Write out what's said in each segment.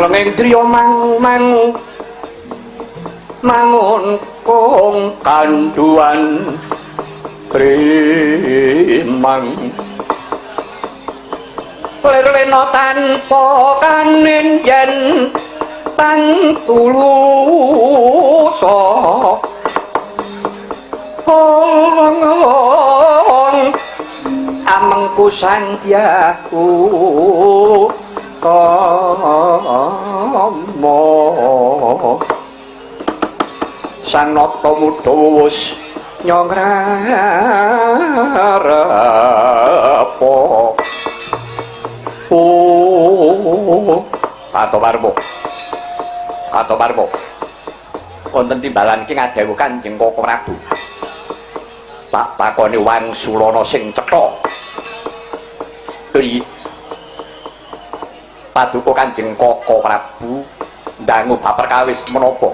Langlenging driya mangu-mangu mangun kong kanduan primang lir-lena tanpa kanin yen tang tulusa ong amengku sandyaku kama sang nata mudha wus nyongrarepa. Oh, Kartomarmo. Kartomarmo. Wonten timbalan iki ngadhawuh Kanjeng Koko Prabu. Tak takoni Wangsulana sing cetha. Pri Paduka Kanjeng Koko Prabu ndangu baperkawis menapa?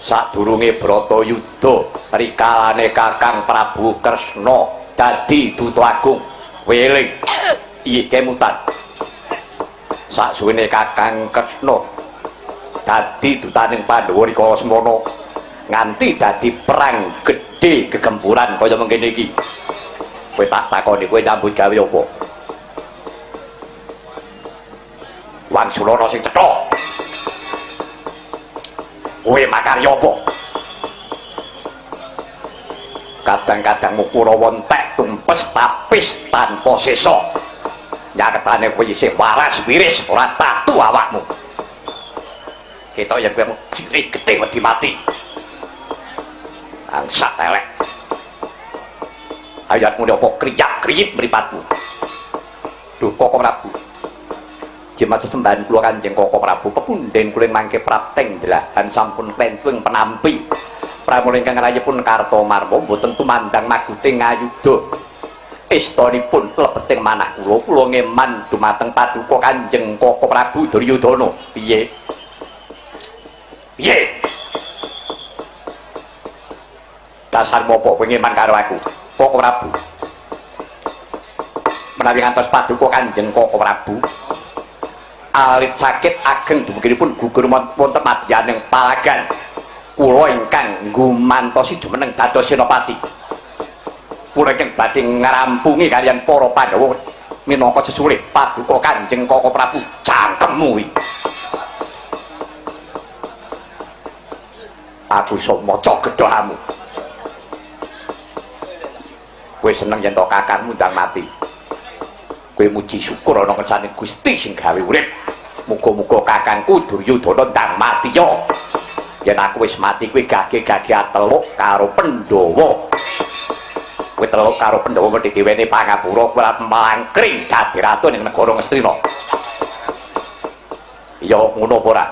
Sadurunge Bratayuda rikalane Kakang Prabu Kresna dadi duta agung. Weling iki kemutan. Saksuwene Kakang Kresna dadi dutaning Pandhawa rikala semono nganti dadi perang gedhe gegempuran kaya mengkene iki. Kowe tak takoni kowe nyambut gawe apa? Wangsulana sing cetha. Kowe makarya apa? Kadang-kadang Kurawa entek tumpes tapis tanpa sesa. Nyaketane kowe isih waras wiris ora tatu awakmu. Ketok yen kowe jirih getih wedi mati. Angsak elek. Ayatmu apa kriyak-kriyip mripatmu. Duh Koko Prabu. Jimat sesembahan kula Kanjeng Koko Prabu pepunden kula mangke prapteng delahan sampun klentuing penampi. Pramila ingkang rayipun Kartomarmo mboten tumandang maguting ngayuda. Istonipun lebeting manah kula, kula ngeman dumateng paduka Kanjeng Koko Prabu Duryudana. Piye? Piye? Dasarmu apa kowe ngeman karo aku? Koko Prabu. Menawi ngantos paduka Kanjeng Koko Prabu, alit sakit ageng dumuginipun gugur wonten madyaning palagan. Kula ingkang nggumantosi jumeneng dados senopati. Kula ingkang badhe ngrampungi kaliyan para Pandhawa minangka sesulih paduka Kanjeng Koko Prabu. Cangkemmu kuwi. Aku iso maca gedhamu. Kowe seneng yen to kakangmu ndang mati. Kowe muji syukur ana kersane Gusti sing gawe urip. Muga-muga kakangku Duryudana ndang mati ya. Yen aku wis mati kowe gage-gage teluk karo Pandhawa. Kowe teluk karo Pandhawa mesti diweni pangapura kowe arep mlangkring dadi ratu ning negara Ngastina. Ya ngono apa ora?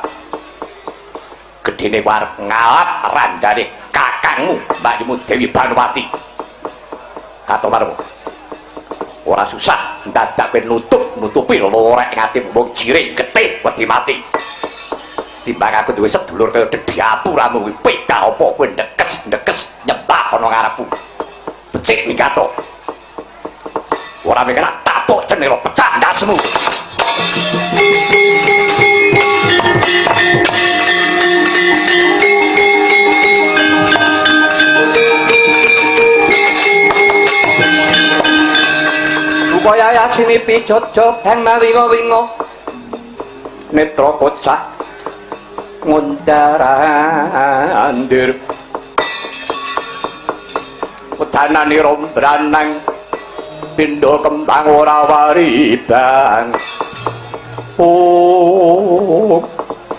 Gedene kowe arep ngalap randane kakangmu Mbakyumu Dewi Banowati. Kartomarmo. Ora susah ndadak kowe nutup-nutupi lorek ing atimu wong jirih getih wedi mati. Timbang aku duwe sedulur kaya dedhiapuramu kuwi peda apa kowe ndekes-ndekes nyembah ana ngarepku. Becik minggato. Ora mikir tapuk cenela pecah ndasmu. Upaya yasini pijojo kang mawinga-winga netra kocak ngundarandir wedanane rombranang pindha kembang ora waribang. Oh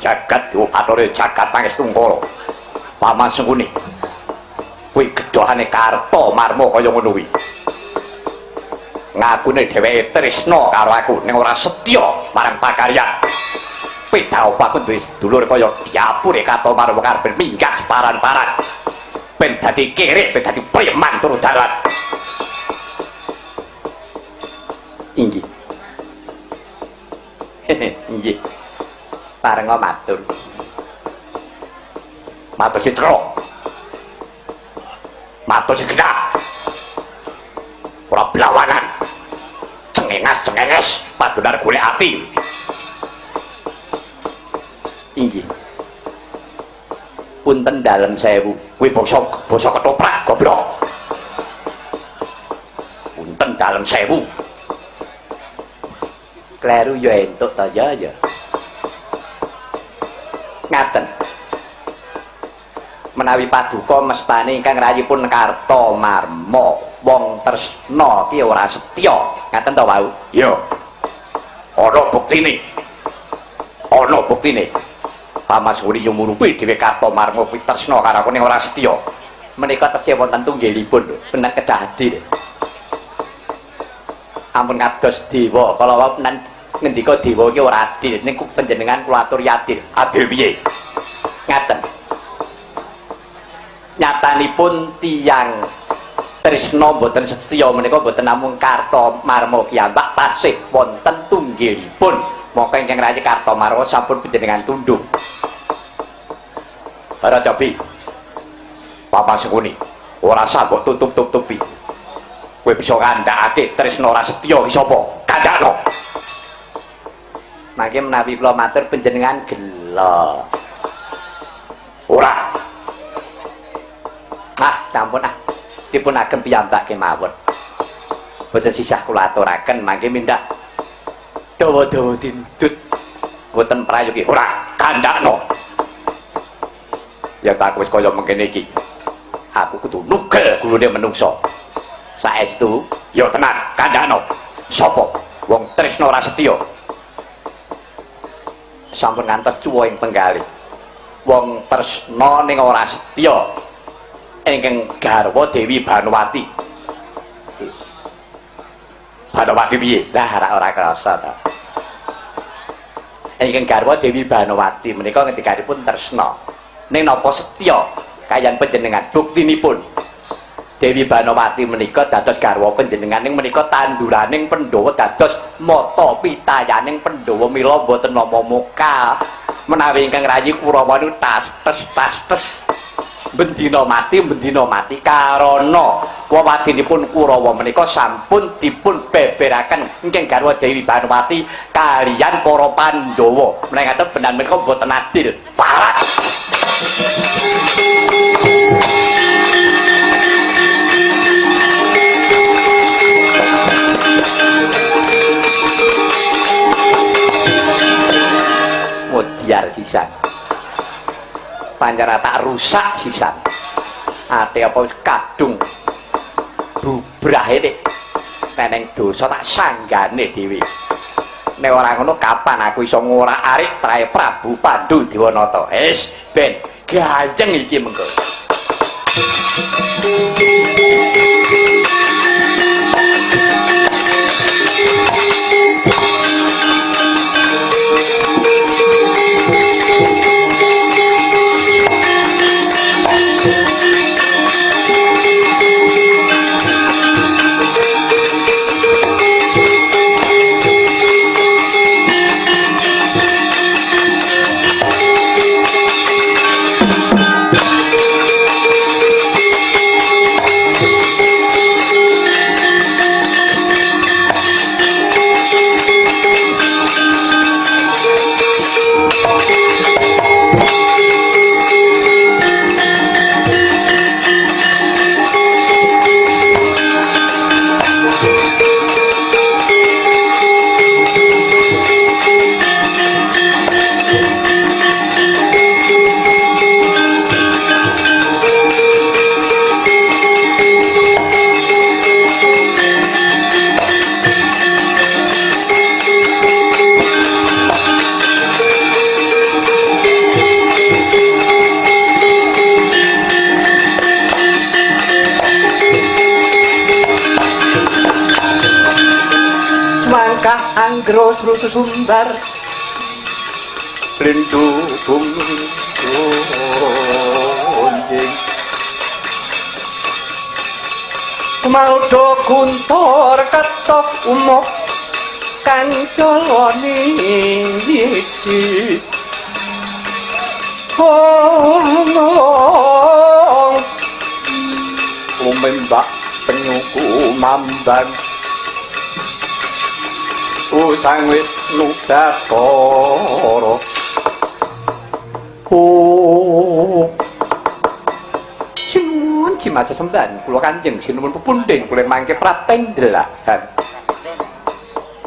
jagat diopatore jagat Pangestungkara Paman Sengkuni kuwi gedhahane Kartomarmo kaya ngono kuwi. Ngakune dheweke tresna karo aku ning ora setya marang pakaryan. Peda apa aku duwe sedulur kaya diapure Kartomarmo karepe minggah paran-paran. Ben dadi kirik, ben dadi preman turu dalan. Inggih. Inggih. Parenga matur. Matur sing cetha. Matur sing genah. Ora blawanan. Cengengas-cengenges. Padha golek ati. Inggih. Punten dalem sewu. Kuwi basa ketoprak goblok. Punten dalem sewu. Kleru ya entuk ta ya ya. Ngaten. Menawi paduka mestani ingkang rayipun Kartomarma, wong tresna ki ora setya. Ngaten to wau? Iya. Ana buktine. Ana buktine. Pamasuri yumurupi dhewe Kartomarma kuwi tresna karo aku ning ora setya. Menika tesih wonten tunggilipun lho, bener kedah hadir. Ampun kados dewa, kala wau menan ngendika dewa iki ora adil, ning panjenengan kula aturi adil. Adil piye? Ngaten. Nyatanipun tiyang tresna mboten setya menika mboten namung Kartomarma kiyambak, tasih wonten tunggilipun. Mongko ingkang rayi Kartomarma sampun panjenengan tundhung. Ora cobi. Pamasengkuni ora sah mbok tutup-tutupi. Kowe bisa ngandhakake tresna ora setya ki sapa? Kandhakno. Mangke menawi kula matur panjenengan gela. Ora. Ah, sampun ah. Dipun agem piyambak kemawon. Boten sisah kula aturaken mangke mindak dawa-dawa dindut. Boten prayogi. Ora, kandhakno. Ya tak wis kaya mengkene iki. Aku kudu nugel gulune menungsa. Saestu? Ya tenan, kandhakno. Sapa? Wong tresna ora setya. Sampun ngantos cuwa ing penggalih. Wong tresna ning ora setya ingkang garwa Dewi Banowati. Banowati piye? Lah ora krasa ta. Ingkang garwa Dewi Banowati menika ngendikanipun tresna. Ning napa setya kayan panjenengan? Buktinipun Dewi Banowati menika dados garwa panjenengan ning menika tanduraning Pandhawa dados mata pitayaning Pandhawa, mila mboten nama mokal. Menawi ingkang rayi Kurawa niku tas tes tas tes bendina mati karana wewadinipun Kurawa menika sampun dipun beberaken ingkang garwa Dewi Banowati kaliyan para Pandhawa. Menawi ngaten benan menika mboten adil. Parah. Modiar sisan. Pancara tak rusak sisan. Ate apa wis kadung bubrah ini. Neneng dosa tak sanggane dhewe. Nek ora ngono kapan aku iso ngorak-arik trae Prabu Pandu Dewanata. Wis ben gayeng iki mengko. Anggro srutu sumbar lindu bumi kunjing Maudo guntor ketok umuk kancoloni iki Omong lumembak penyuku mambang Sang Wisnu Bathara. Oh. Sinuwun jimat sesembahan kula Kanjeng sinuwun pepundhen kula mangke praten delahan.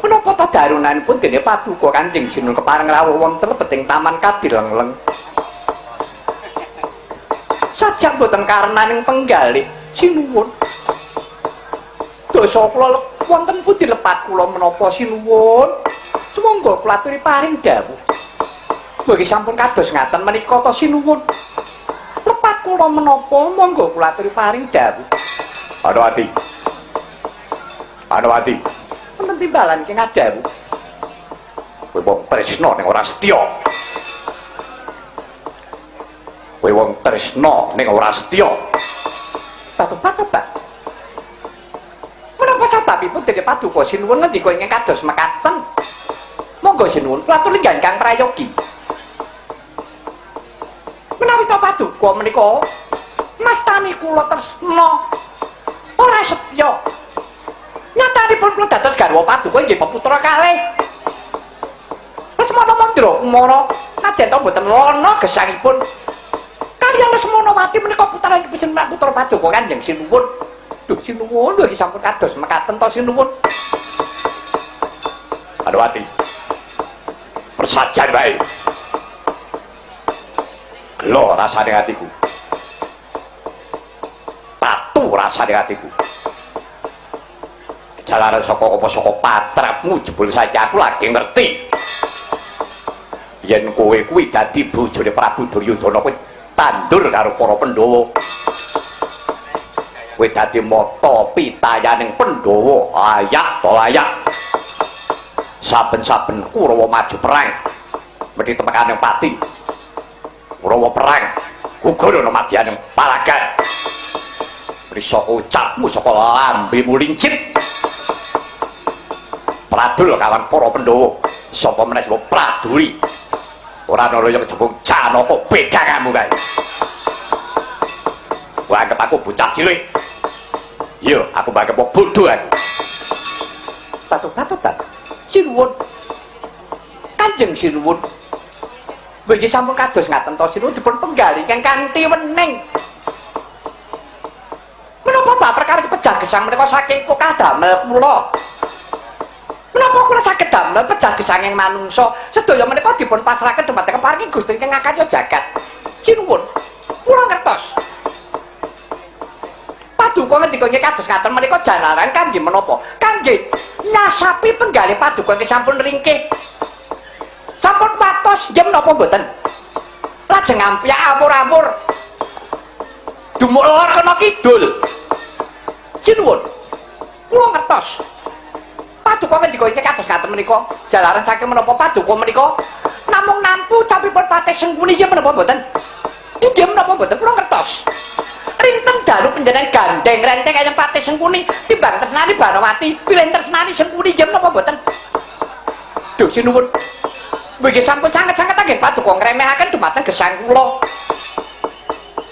Menapa ta darunanipun dene paduka Kanjeng sinuwun kepareng rawuh wonten lebeting taman Kadilengleng. Sajak boten karenaning penggalih sinuwun. Dosa kula wonten pundi lepat kula menapa sinuwun? Sumangga kula aturi paring dawuh. Bagi sampun kados ngaten menika ta sinuwun. Lepat kula menapa monggo kula aturi paring dawuh. Anawati. Anawati, Wonten timbalan ingkang adhawuh. Kowe wong tresna ning ora setya. Kowe wong tresna ning ora setya. Patobat-tobat. Menapa sababipun dene paduka sinuwun ngendika ingkang kados mekaten? Monggo sinuwun kula aturi lenggah ingkang prayogi. Menawi ta paduka menika mastani kula tresna ora setya. Nyatanipun kula dados garwa paduka inggih peputra kalih. Lesmana Mandra Kumara najan ta mboten lana gesangipun kaliyan Lesmanawati menika putranipun putra paduka Kanjeng Sinuwun. Duh sinuwun lho iki sampun kados mekaten ta sinuwun. Anawati. Persajan wae. Gelo rasane atiku. Patu rasane atiku. Jalaran saka apa saka patrapmu jebul saiki aku lagi ngerti. Yen kowe kuwi dadi bojone Prabu Duryudana kowe tandur karo para Pandhawa. Kowe dadi mata pitayaning Pandhawa, ayak to ayak. Saben-saben Kurawa maju perang, mesti temekaning pati. Kurawa perang, gugur ana madyaning palagan. Mesti saka ucapmu saka lambemu lincip. Pradul kawan para Pandhawa, sapa meneh sapa praduli. Ora ana yang jebung Janaka beda kamu kae. Kowe anggap aku bocah cilik. Iya, aku anggap bodoh aku. Patobat-tobat. Sinuwun. Kanjeng sinuwun. Nggih sampun kados ngaten to sinuwun dipun penggalih ingkang kanthi wening. Menapa bab perkara pejah gesang menika saking kadamel kula? Menapa kula saged damel pejah gesanging manungsa? Sedaya menika dipun pasrahaken dumateng keparingi Gusti ingkang ngakarya jagat. Sinuwun. Kula ngertos. Paduka ngendika nggih kados ngaten menika jalaran kangge menapa? Kangge nyasapi penggalih paduka ingkang sampun ringkih. Sampun patos nggih menapa mboten? Lajeng ampyak amur-amur. Dumuk lor kena kidul. Sinuwun. Kula ngertos. Paduka ngendika ingkang kados ngaten menika jalaran saking menapa paduka menika namung nampu ucapipun Patih Sengkuni nggih menapa mboten? Inggih menapa mboten kula ngertos. Rinten dalu panjenengan gandeng renteng kaya Patih Sengkuni timbang tresnani Banowati pilih tresnani Sengkuni nggih menapa mboten? Duh sinuwun. Nggih sampun sanget-sanget anggen paduka ngremehaken dumateng gesang kula.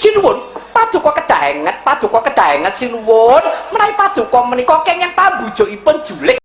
Sinuwun, paduka kedah enget, paduka kedah enget sinuwun menawi paduka menika kenging pambujukipun julik.